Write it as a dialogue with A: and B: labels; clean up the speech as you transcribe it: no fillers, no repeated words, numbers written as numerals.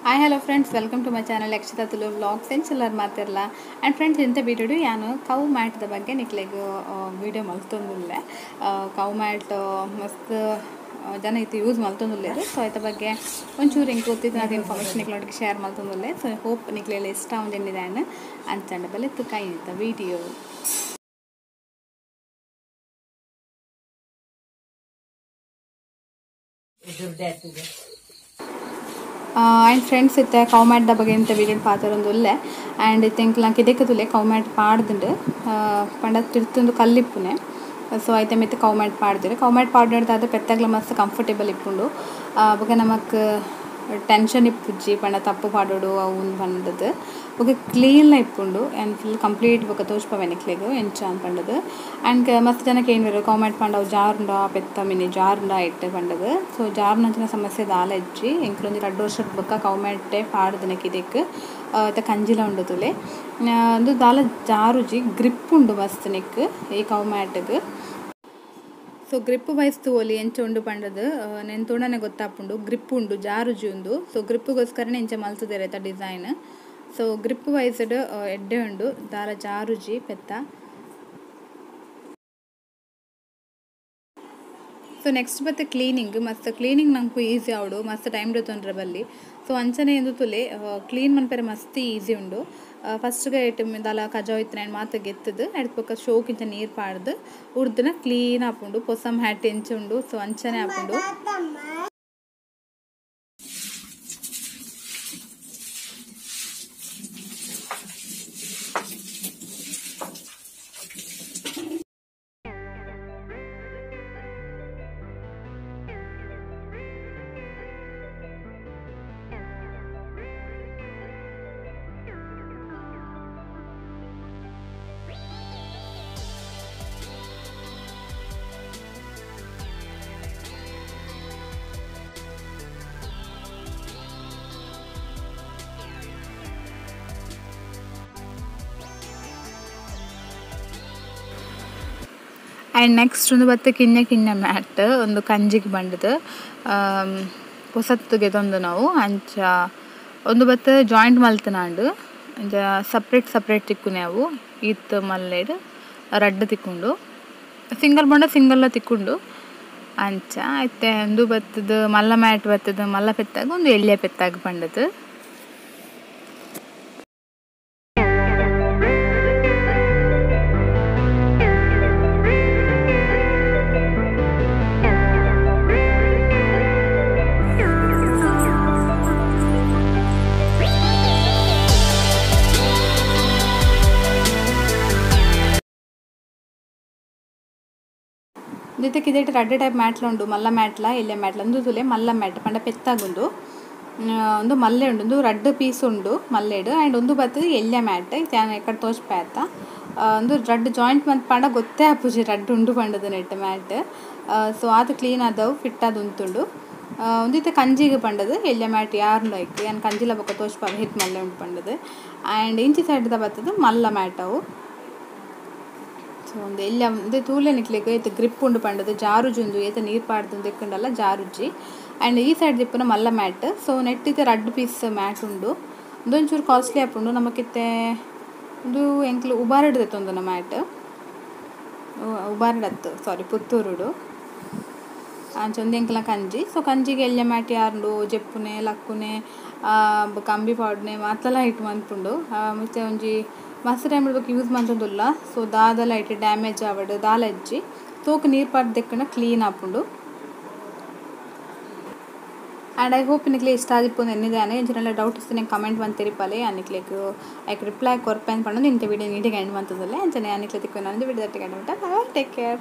A: Hi hello friends, welcome to my channel Akshita Tulu vlogs and ಚಿಲ್ಲರ್ ಮಾತಿರಲ್ಲ. And friends, ಇಂಥ video ಯಾನು cow ಮ್ಯಾಟ್ದ ಬಗ್ಗೆ ನಿಕ್ಲೆಗ್ ವೀಡಿಯೋ ಮಲ್ತೊಂದುಲ್ಲೆ. ಕೌ ಮ್ಯಾಟ್ ಮಸ್ತ್ ಜನ ಇತ್ತು ಯೂಸ್ ಮಲ್ತೊಂದುಲ್ಲೆರ್. ಸೊ ಐತ ಬಗ್ಗೆ ಒಂಚೂರು ಎಂಕ್ ಗೊತ್ತಿತ್ತು ಅದು ಇನ್ಫಾರ್ಮೇಷನ್ ನಿಕ್ಲೊಟ್ಟಿಗೆ ಶೇರ್ ಮಲ್ತೊಂದುಲ್ಲೆ. ಸೊ ಹೋಪ್ ನಿಕ್ಲೆಲ್ಲ ಇಷ್ಟ ಒಂದೆನ್ನಿದಾನ ಅಂಚಂಡ ಬಲೆ ತುಕಾಯಿತ ವೀಡಿಯೋ. ಆ್ಯಂಡ್ ಫ್ರೆಂಡ್ಸ್, ಇತ್ತೆ ಕೌ ಮ್ಯಾಟ್ದ ಬಗ್ಗೆ ಇಂಥ ವೀಡಿಯೋ ಪಾತೆರೊಂದುಲ್ಲೆ. ಆ್ಯಂಡ್ ಇತ್ತೆ ಎಂಕ್ಲ ಕಿದೆಕ್ ತುಲೆ ಕೌ ಮ್ಯಾಟ್ ಪಾಡ್ದುಂಡು ಪಂಡ ತಿರ್ತುಂದು ಕಲ್ಲಿಪ್ಪುನೆ. ಸೊ ಐತೆ ಮಿತ್ತ ಕೌ ಮ್ಯಾಟ್ ಪಾಡ್ದಿರು. ಕೌ ಮ್ಯಾಟ್ ಪಾಡ್ದಾದ ಪೆತ್ತಗ್ಲ ಮಸ್ತ್ ಕಂಫರ್ಟೇಬಲ್ ಇಪ್ಪುಂಡು. ಬೊಕ ನಮಕ್ ಟೆನ್ಷನ್ ಇಪ್ಪುಜ್ಜಿ ಪಂಡ ತಪ್ಪು ಪಾಡೋಡು ಅವು ಪಂಡದು. ಬೊಕ ಕ್ಲೀನ್ಲ ಇಪ್ಪುಂಡು ಆ್ಯಂಡ್ ಫುಲ್ ಕಂಪ್ಲೀಟ್ ಬೊಕ ತೋಜ್ಪವೆ ನಿಕ್ಲೆಗ್ ಎಂಚ ಅಂದ್ ಪಂಡದು. ಆ್ಯಂಡ್ ಮಸ್ತ್ ಜನಕ್ಕೆ ಏನು ಕೌ ಮ್ಯಾಟ್ ಪಂಡ ಅವು ಜಾರುಂಡ ಪೆತ್ತ ಮಿನಿ ಜಾರುಂಡ ಇಟ್ಟು ಪಂಡದು. ಸೊ ಜಾರುನಂಚಿನ ಸಮಸ್ಯೆ ದಾಲ ಇಜ್ಜಿ. ಎಂಕ್ಲೊಂಜಿ ರಡ್ಡ್ ವರ್ಷದ ಬೊಕ ಕೌ ಮ್ಯಾಟೆ ಪಾಡ್ದಿನ ಕಿದೆಕ್ ಇತ್ತೆ ಕಂಜಿಲ ಉಂಡು ತುಲೆ ಉಂದು ದಾಲ ಜಾರುಜಿ, ಗ್ರಿಪ್ ಉಂಡು ಮಸ್ತ್ ನಿಕ್ ಈ ಕೌ ಮ್ಯಾಟ್ಗ್. ಸೊ ಗ್ರಿಪ್ ವೈಸ್ ತೂವೊಲಿ ಎಂಚ ಉಂಡು ಪಂಡದು ನೆನ್ ತೂಂಡನೆ ಗೊತ್ತಾಪುಂಡು. ಗ್ರಿಪ್ ಉಂಡು, ಜಾರುಜಿ ಉಂಡು. ಸೊ ಗ್ರಿಪ್ಪುಗೋಸ್ಕರನೇ ಇಂಚ ಮಲ್ತುದೆರ್ ಐತ ಡಿಸೈನ್. ಸೊ ಗ್ರಿಪ್ ವೈಸ್ಡ್ ಎಡ್ಡೆ ಉಂಡು, ದಾಲ ಜಾರುಜಿ ಪೆತ್ತ. ಸೊ ನೆಕ್ಸ್ಟ್ ಬತ್ತೆ ಕ್ಲೀನಿಂಗ್. ಮಸ್ತ್ ಕ್ಲೀನಿಂಗ್ ನಂಕು ಈಸಿ ಆವಡು, ಮಸ್ತ್ ಟೈಮ್ ತೊಂದರೆ ಬಲ್ಲಿ. ಸೊ ಅಂಚನೆ ಎಂದು ತುಲೆ ಕ್ಲೀನ್ ಮನ್ಪೆರೆ ಮಸ್ತ್ ಈಸಿ ಉಂಡು. ಫಸ್ಟ್ಗೆ ಇಟ್ಟು ದಾಲ ಕಜಾವ್ ಇತ್ತಿನ ಮಾತ ಗೆತ್ತದು ಅಡ್ತ ಬೊಕ್ಕ ಶೋಕಿಂಚ ನೀರು ಪಾಡ್ದು ಉರ್ದುನ ಕ್ಲೀನ್ ಆಪುಂಡು. ಪೊಸ ಮ್ಯಾಟ್ ಎಂಚ ಉಂಡು ಸೊ ಅಂಚನೆ ಆಪುಂಡು. ಆ್ಯಂಡ್ ನೆಕ್ಸ್ಟ್ ಒಂದು ಬತ್ತೆ ಕಿನ್ಯ ಕಿನ್ಯ ಮ್ಯಾಟ್ ಒಂದು ಕಂಜಿಗೆ ಬಂಡದು ಪೊಸತ್ತುಗೆ ತಂದು ನಾವು ಅಂಚ ಒಂದು ಬತ್ತೆ ಜಾಯಿಂಟ್ ಮಲ್ತನಾಂಡು ಅಂಚ ಸಪ್ರೇಟ್ ಸಪ್ರೇಟ್ ತಿಕ್ಕುನೆ ಅವು ಈತ್ ಮಲ್ಲೇಡ್ ರಡ್ಡ್ ತಿಕ್ಕೊಂಡು ಸಿಂಗಲ್ ಬಂಡ ಸಿಂಗಲ್ಲ ತಿಕ್ಕೊಂಡು ಅಂಚ ಐತೆ. ಒಂದು ಬತ್ತದ ಮಲ್ಲ ಮ್ಯಾಟ್ ಬತ್ತದ ಮಲ್ಲ ಪೆತ್ತಾಗ ಒಂದು ಎಳ್ಳೆ ಪೆತ್ತಾಗ ಬಂಡದು. ಜೊತೆಗೆ ಇದೇ ರಡ್ಡ್ ಟೈಪ್ ಮ್ಯಾಟ್ಲ ಉಂಡು, ಮಲ್ಲ ಮ್ಯಾಟ್ಲ ಎಲ್ಯ ಮ್ಯಾಟ್ಲ. ಒಂದು ತುಲೆ ಮಲ್ಲ ಮ್ಯಾಟ್ ಪಂಡ ಪೆತ್ತಾಗುಂಡು ಒಂದು ಮಲ್ಲೆ ಉಂಡು, ಒಂದು ರಡ್ಡ್ ಪೀಸ್ ಉಂಡು ಮಲ್ಲೆಡು. ಆ್ಯಂಡ್ ಒಂದು ಬತ್ತದ ಎಲ್ಯ ಮ್ಯಾಟ್ ಇತ್ತೆ ಎಕ್ಕಡೆ ತೋಜ್ಪೆ ಆತ. ಒಂದು ರಡ್ಡ್ ಜಾಯಿಂಟ್ ಮಂತ್ ಪಂಡ ಗೊತ್ತೇ ಆಪುಜಿ ರಡ್ಡ್ ಉಂಡು ಪಂಡದು ನೆಟ್ ಮ್ಯಾಟ್. ಸೊ ಆತ ಕ್ಲೀನ್ ಆದವು ಫಿಟ್ ಆದ್ ಉಂತುಂಡು. ಒಂದು ಇತ್ತೆ ಕಂಜಿಗೆ ಪಂಡದು ಎಲ್ಯ ಮ್ಯಾಟ್ ಯಾರುಂಡು ಐಕ್ ಯಾನ್ ಕಂಜಿಲ ಬೊಕ ತೋಜ್ಪಾವೆ ಹಿಟ್ ಮಲ್ಲೆ ಉಂಡು ಪಂಡದು. ಆ್ಯಂಡ್ ಇಂಚಿ ಸೈಡ್ದ ಬತ್ತದ ಮಲ್ಲ ಮ್ಯಾಟ್ ಅವು. ಸೊ ಒಂದು ಎಲ್ಲ ಒಂದೇ ತೂಲೆ ನಿಕ್ಲೆಗ್ ಏತ್ ಗ್ರಿಪ್ ಉಂಡು ಪಂಡದು, ಜಾರುಜಿ ಉಂದು, ಏತ ನೀರು ಪಾಡ್ದು ದೆಕ್ಕುಂಡಲ ಜಾರುಜಿ. ಆ್ಯಂಡ್ ಈ ಸೈಡ್ ದಿಪ್ಪುನ ಮಲ್ಲ ಮ್ಯಾಟ್. ಸೊ ನೆಟ್ ಇತ್ತೆ ರಡ್ಡ್ ಪೀಸ್ ಮ್ಯಾಟ್ ಉಂಡು. ಒಂದೊಂಚೂರು ಕಾಸ್ಟ್ಲಿ ಆಪುಂಡು ನಮಕಿತ್ತೆ. ಉಂದು ಎಂಕ್ಲು ಉಬಾರಡ್ ದೆತ್ತೊಂದುನ ಮ್ಯಾಟ್, ಉಬಾರಡತ್ತು ಸಾರಿ ಪುತ್ತೂರುಡು. ಅಂಚ ಒಂದು ಎಂಕ್ಲ ಕಂಜಿ. ಸೊ ಕಂಜಿಗೆ ಎಲ್ಯ ಮ್ಯಾಟ್ ಯಾರುಂಡು ಜೆಪ್ಪುನೆ ಲಕ್ಕುನೆ ಕಂಬಿ ಪಾಡುನೆ ಮಾತಲ ಇಟ್ಟು ಮನ್ಪುಂಡು. ಮತ್ತೆ ಒಂಜಿ ಮಸ್ತ್ ಟೈಮ್ ಬೊಕ ಯೂಸ್ ಮಂತೊಂದುಲ್ಲ. ಸೊ ದಾದಲ ಇಟ್ಟು ಡ್ಯಾಮೇಜ್ ಆವಡ್ ದಾಲ ಇಜ್ಜಿ. ತೋಕ್ ನೀರು ಪಾಡ್ ದೆಕ್ಕುಂಡ ಕ್ಲೀನ್ ಆಪುಂಡು. ಆ್ಯಂಡ್ I hope ನಿಕ್ಲೆ ಇಷ್ಟ ಆದಿಪ್ಪುಂದು ಎನ್ನಿದಾನೆ. ಎಂಚಿನೆಲ್ಲ ಡೌಟ್ ಇస్తే ನಂಗೆ ಕಮೆಂಟ್ ಬಂದು ತೆರಿಪಾಲೆ, ನಿಕ್ಲೆಗ್ ಐಕ್ ರಿಪ್ಲೈ ಕೊರ್ಪೆ ಅಂದ್ ಪಂಡೊಂದು ಇಂಥ ವೀಡಿಯೋ ನೀಟಿಗೆ ಎಂಡ್ ಮಂತುದುಲ್ಲೆ. ಅಂಚನೆ ನಿಕ್ಲೆ ತಿಕ್ಕು ನಾನು ವಿಡಿಯೋ ದಟ್ಟಿಗೆ ಎಂಡ್. Take care.